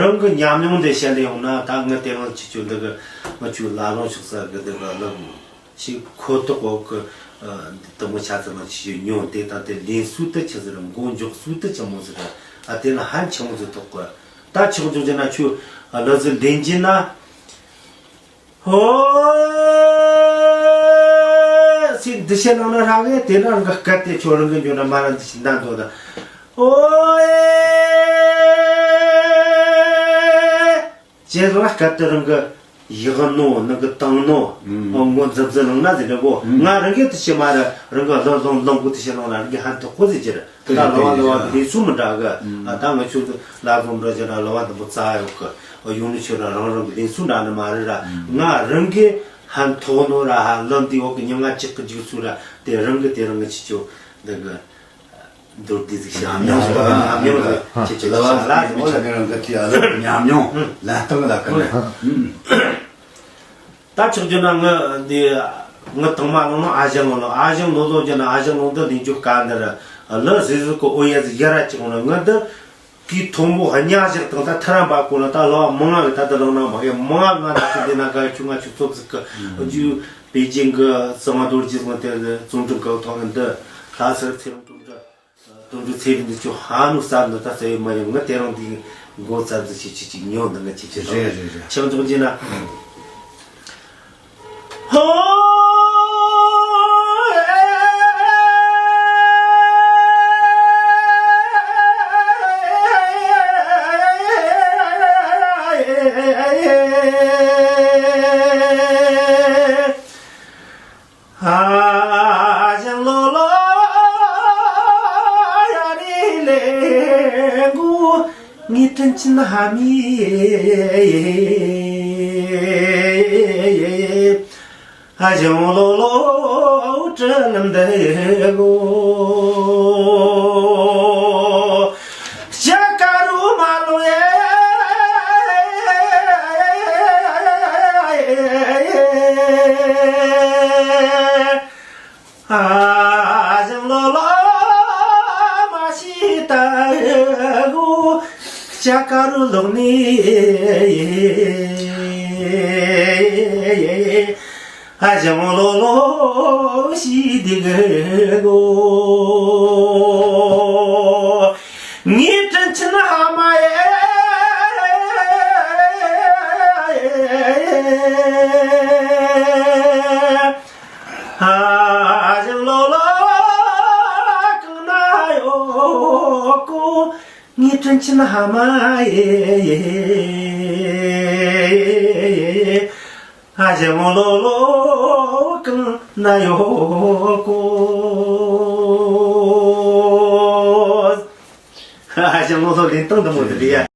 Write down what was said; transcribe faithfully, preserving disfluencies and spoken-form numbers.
རང་གི་ཉམས་མྱོང་དེ་བཤད་ལེ་ཡོང་ན། ད་ངས་དེ་རིང་ཁྱེད་ཆོ་འདི་གི་ང་ཆོ་ལ་ལོང་ཕྱོགས་ས་གི་འདི་གི་ལམ་ཞིག་ཁོ་ཐོག་འོག་གི་དུམ་བུ་ཆ་ཚང་ལ་ཁྱེད་ཆོ་ཉོན་དེ་ད་དེ་ལེན་སྲོལ་དེ་ཆི་ཟིག་རེད། མགོ་འཇོག་སྲོལ་དེ་ཆི་མོ་ཟིག་རེད། ཨ་དེ་ལ་ཕན་ཆེན་མོ་ཟིག་ཐོགས་གི། ད་ཆོག་འཇོག་རྒྱུ་ན་ཁྱོད་ལ་ཟིག་ལེན་རྒྱུ་ན། ཧོ། སེ་འདི་བཤད་ལང་ན་ཧྲ་གི། དེ་ན་རང་གི་སྐད་དེ་ཁྱོད་རང་གི་འཇོག་ན་མ་ར་འདི་ཞིག་འདང་དོ་ད། ཨོ་ཨེ། ཅེས་རང་སྐད་དེ་རང་གི་ཡག་ནོ་ནང་གི་བཏང་ནོ། ཨོ་མགོ་འཛིན་འཛིན་ལང་ན་ཟེར་ནི་གོ། ང་རང་གི་དེ་བཤད་མ་ར་རང་གི་ལོ་ལོང་ལོང་གོ་དེ་བཤད་ལང་ན་རང་གི་ཧན་ཐོག་གོ་ཟེར་གྱི་ར། ད་ལ་བ་ལ་བ་གི་ལེན་སྲོལ་མི་འདྲ་གི། ཨ་ད་ང་ཆོ་ལ་བཟོ་འདྲ་བྱས་ན་ལ་བ་འདི་མོ་རྩ་ཡོད་གི། ཡོང་ནི་ཆོ་ར་རང་རང་གི་ལེན་སྲོལ་འདྲ་ནི་མ་རེད་ར། ང་རང་གི་ཧན་ཐོག་ནོ་ར་ཧ་ལམ་འདི་འོག་གི་ཉི་ང་གཅིག་གི་འཇུག་ཚུལ་ར། དེ་རང་གི་དེ་རང་གི་ཁྱེད་ཆོ་འདི་གི་མདོར་བསྡུས་ཟིག་བཤད་ཉམས་མྱོང་ཟིག་ཉམས་མྱོང་ཟིག་ཁྱེད་ཆོ་ལ་བ་ལ་ཟིག་ཆ་ནི་རང་གི་དེ་ཨ་ལ་ཉམས་མྱོང་ལན་སྟངས་ལ་ཀ་ནི། ད་ཆོག་རྒྱུ་ན་ངི་འདི་ངི་དང་མ་ལོང་ནོ་ཨ་ཞང་ལོ་ལོ། ཨ་ཞང་ལོ་ལོ་རྒྱུ་ན་ཨ་ཞང་ལོ་འདི་ལེན་རྒྱུ་དཀའ་འདི་ར། ལ་ཟི་ཟི་གོ་ཨོ་ཡ་ཟི་ཡ་ར་ཅིག་ངོ་ན་ངི་འདི་གི་མཐོན་པོ་ཉག་བཞག་དང་ད་ཐ་རམ་པ་གོ་ན་ད་ལ་བ་མང་ང་གི་ད་ད་ལོང་ན་མ་གི་མང་ང་ང་ད་ཅི་འདི་ན་ག་ཆུ་ང་ཆུ་ཚོབ་ཟིག་གི་རྒྱུ་པེ་ཅིང་གི་ཙི་མ་རྡོ་རྗེ་ཟིག་དེ་ཙུང་ཀྲུང་གི་ཐོག་ནི་འདི་ད་སར་ཚེ་རིང་ཀྲུང་ཀྲ། དོན་དུ་ཚེ་རིང་འདི་ཆོ་ཧ་ནུ་ས་འདི་ད་ས་ཡོད་མ་ཡོང་ང་དེ་རང་འདི་མགོ་ཙམ་ཟིག་ཅིག་ཅིག་ཉོ་འདི་ང་ཅིག་ཅིག་རེད་རེད་རེད། ཆང་ཅོག་ཅིག་ན། ཧོ། ཨ་ཞང་ལོ་ལོ་ཡ་རེ་ལེ་གོ། ངའི་དྲིན་ཆེན་ཧ་མི། ཨ་ཞང་ལོ་ལོ་དྲིན་ནམ་འདི་གོ། ཤ་ཀ་རུ་མ་ལོ་ཡེ། ཨ་ཞང་ལོ་ལོ་མ་ཤི་ད་གོ། ཤ་ཀ་རུ་ལོག་ནི། ཨ་ཞང་ལོ་ལོ་ཤི་དེ་གི་གོ། ངའི་དྲིན་ཆེན་ཧ་མ་ཡེ། ཨ་ཞང་ལོ་ལོ་གང་ན་ཡོད་གོ། ངའི་དྲིན་ཆེན་ཧ་མ་ཡེ། ཨ་ཞང་ལོ་ལོ་གང་ན་ཡོད་གོ། ཨ་ཞང་ལོ་ལོ་ལེན་སྟངས་འདི་མོ་དེ་རེད་ཡ།